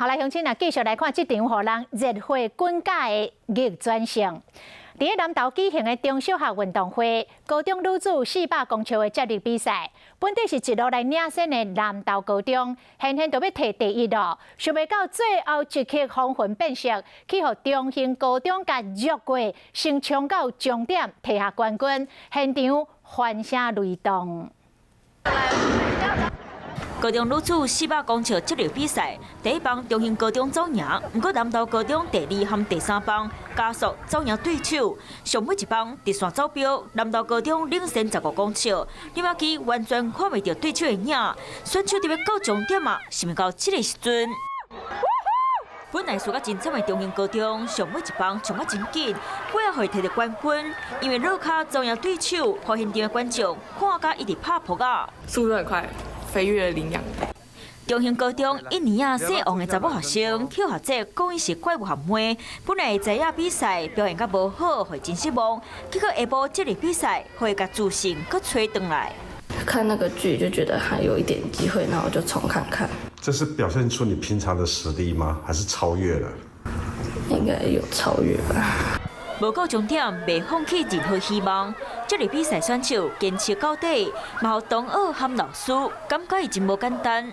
好來，鄉親啊，繼續來看這場予人熱血滾架的逆轉勝。佇咧南投舉行的中小學運動會，高中女子400公尺的接力比賽，本底是一路來領先的南投高中，現現就欲提第一囉，想袂到最後一刻風雲變色，去予中興高中共虐過，先衝到終點提下冠軍，現場歡聲雷動。高中女子四百公尺接力比賽，第一棒中興高中走贏，毋過南投高中第二和第三棒加速走贏對手，上尾一棒直線走標，南投高中領先15公尺，林亞基完全看袂著對手的影，選手佇欲到終點啊，是毋到這个時陣。本來輸甲真慘的中興高中，上尾一棒衝甲真緊，尾仔會提著冠軍，因為落跤走贏對手，予現場的觀眾看甲一直拍噗仔。速度很快，飛越了羚羊。中興高中一年仔姓王的查某學生，邱學哲講伊是怪物學妹，本來知影比賽表現較無好，會真失望，結果下晡這個比賽，予伊共自信閣揣轉來。看那個劇就覺得還有一點機會，那我就衝看看。這是表現出你平常的實力嗎？還是超越了？應該有超越吧。無到終點，袂放棄任何希望。這個比賽選手堅持到底，嘛予同學和老師感覺伊真無簡單。